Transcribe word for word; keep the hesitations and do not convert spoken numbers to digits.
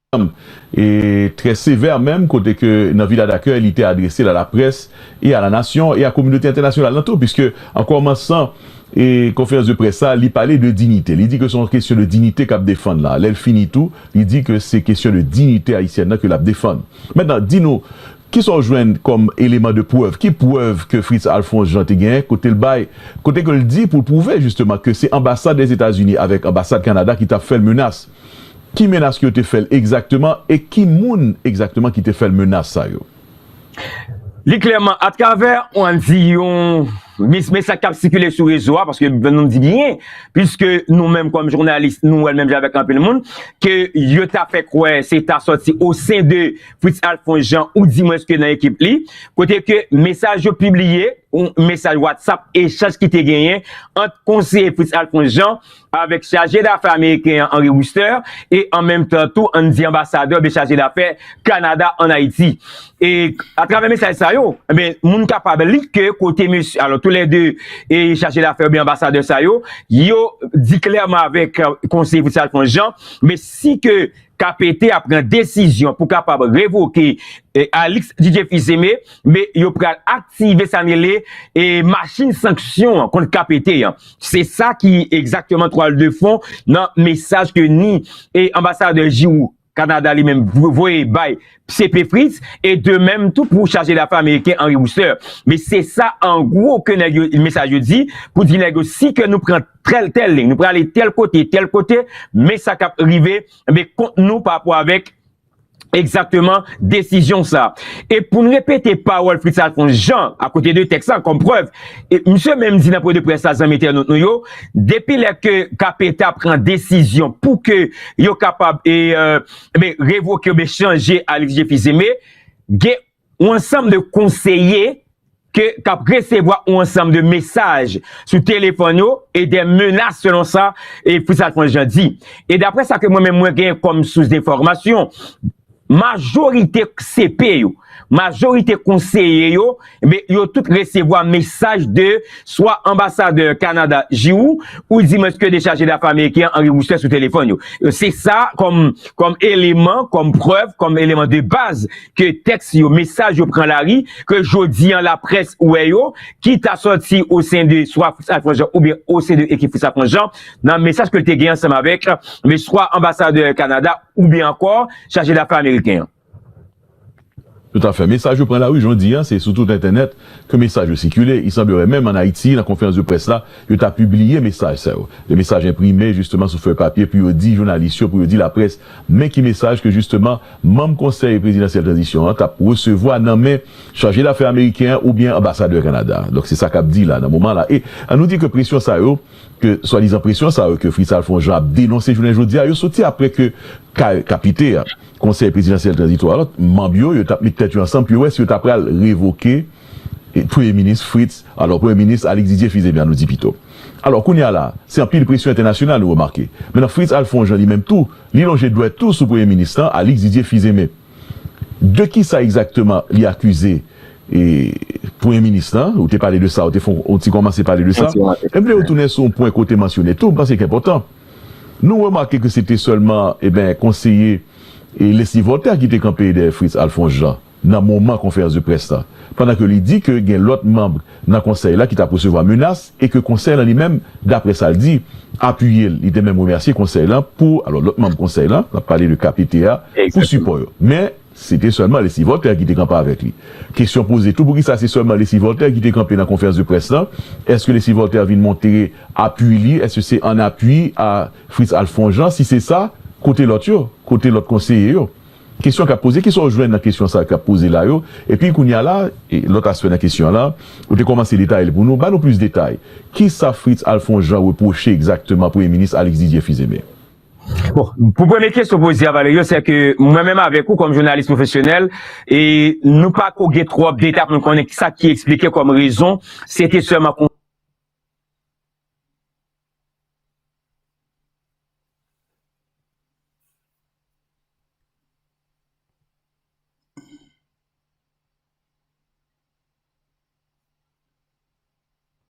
e trè sevè menm, kote ke nan Vila d'Accueil, li te adrese l a laprès e a la nasyon e a kominote entènasyonal lan tou, piske an kòmansan e konferans de près sa, li pale de diyite. Li di ke se yon kesyon de diyite k ap defann la. Lè l fini tou, li di ke se kesyon de diyite ayisyèn nan ke l ap defann. Mentnan, di nou, kisa w jwenn kòm eleman de prèv? Ki prèv ke Fritz Alphonse Jean te genyen kote l bay, kote ke l di pou l pwouve jisteman ke se anbasad Lèzetazini avèk anbasad Kanada ki t ap fè l menas? Ki menas ke yo te fè l egzakteman e ki moun egzakteman ki te fè l menas sa yo? Li klèman atravè, ann di, yon mes- mesaj k ap sikile sou rezo a, paske nou di byen, piske nou menm kòm jounalis, nou wè l menm jan avèk anpil moun, ke yo ta fè kwè se ta sòti o sen de Fritz Alphonse Jean, ou di mwens ke nan ekip li, kote ke mesaj yo pibliye, yon mesaj WhatsApp, echanj ki te genyen ant konseye Fritz Alphonse Jean avèk chaje dafè ameriken an, Henry Wooster, e an menm tan tou, ann di anbasadè oubyen chaje dafè Kanada ann Ayiti. E atravè mesaj sa yo, ebyen, moun kapab li ke kote mesye, alò, toulède, e chaje dafè oubyen anbasadè sa yo, yo di klèman avèk, e, konseye Fritz Alphonse Jean, men si ke K P T a pran desizyon pou kapab revoke, e, Alix Didier Fils-Aimé, men yo pral aktive sa n rele, e, machin sanksyon an kont K P T an. Se sa ki egzakteman twal de fon nan mesaj ke ni, e, anbasadè Giroux Kanada li menm vo- voye bay C P Fritz, e de menm tou pou chaje dafè ameriken Henry Wooster. Men se sa an gwo ke nèg yo, mesaj yo di, pou di nèg yo si ke nou pran tèl tèl liy, nou prale tèl kote, tèl kote, men sa k ap rive, men kont nou pa rapò avèk egzakteman desizyon sa. E pou n repete pawòl Fritz Alphonse Jean akote de tèks la kòm prèv, e misye menm di nan pwen de près la, zanmi entènot nou yo, depi lè ke K P T a pran desizyon pou ke yo kapab, e, e, ebyen, revoke oubyen chanje Alix Didier Fils-Aimé, gen yon ansanm de konseye ke k ap resevwa yon ansanm de mesaj sou telefòn yo e de menas, selon sa, e, Fritz Alphonse Jean di. E daprè sa ke mwen menm mwen genyen kòm sous denfòmasyon, majorite C P yo, majorite konseye yo, ebyen, yo tout resevwa mesaj de swa anbasadè Kanada Giroux, ou di mwens ke de chaje dafè ameriken an, Henry Wooster, sou telefòn yo. Se sa kòm, kòm eleman, kòm prèv, kòm eleman de baz ke tèks yo, mesaj yo pran lari, ke jodi an laprès wè yo, ki ta sòti o sen de swa Fritz Alphonse Jean oubyen o sen de ekip Fritz Alphonse Jean, nan mesaj ke l te gen ansanm avèk, men swa anbasadè Kanada oubyen ankò chaje dafè ameriken an. Toutafè. Mesaj yo pran lari, jan w di a, se sou tout entènèt ke mesaj yo sikile. Il semblerait menm ann Ayiti, nan konferans de près la, yo ta pibliye mesaj sa yo. De mesaj enprime, jisteman, sou fèy papye, pou yo di jounalis yo, pou yo di laprès, men ki mesaj ke, jisteman, manm Konsèy Prezidansyèl Tranzisyon an t ap resevwa nan men chaje dafè ameriken an oubyen anbasadè Kanada. Donk, se sa k ap di la, nan moman la. E ann nou di ke presyon sa yo, ke swadizan presyon sa yo ke Fritz Alphonse Jean ap denonse jounen jodi a, yo soti apre ke K-, K P T a, Konsèy Prezidansyèl Tranzitwa, lòt manm yo, yo t ap met tèt yo ansanm pou yo wè si yo ta pral revoke, e, Premye Minis Fritz, alò, Premye Minis Alix Didier Fils-Aimé, ann nou di pito. Alò, kounye a la, se anpil presyon entènasyonal nou remake. Mentnan, Fritz Alphonse Jean li menm tou, li lonje dwèt tou sou Premye Minis lan, Alix Didier Fils-Aimé. De kisa egzakteman li akize, e, Premye Minis lan? Ou te pale de sa, ou te fè yon ti kòmanse pale de sa. M vle retounen sou yon pwen ke w te mansyone tou, m panse ki enpòtan. Nou remake ke se te sèlman, eben, konseye, e, Leslie Voltaire ki te kanpe dèyè Fritz Alphonse Jean nan moman konferans de près la, pandan ke li di ke gen lòt manm nan konsèy la ki t ap resevwa menas e ke konsèy lan li menm, daprè sa l di, apiye l. Li te menm remèsye konsèy lan pou, alò, lòt manm konsèy lan, n ap pale de K P T a, pou sipò yo. Men, se te sèlman Leslie Voltaire ki te kanpe avèk li. Kesyon poze tou, poukisa se sèlman Leslie Voltaire ki te kanpe nan konferans de près lan? Èske Leslie Voltaire vin montre apui li? Èske se an apui a Fritz Alphonse Jean? Si se sa, kote lòt yo? Kote lòt konseye yo? Kesyon k ap poze, kisa w jwenn nan kesyon sa yo k ap poze la yo? Epi kounye a la, e lòt aspè nan kesyon an la, ou te kòmanse detaye l pou nou, ba nou plis detay. Kisa Fritz Alphonse Jean repwoche egzakteman Premye Minis Alix Didier Fils-Aimé? Bon, pou premye kesyon poze a, Valerio, se ke mwen menm avèk ou, kòm jounalis pwofesyonèl, e nou pa ko gen twòp detay pou nou konnen sa ki eksplike kòm rezon, se te sèlman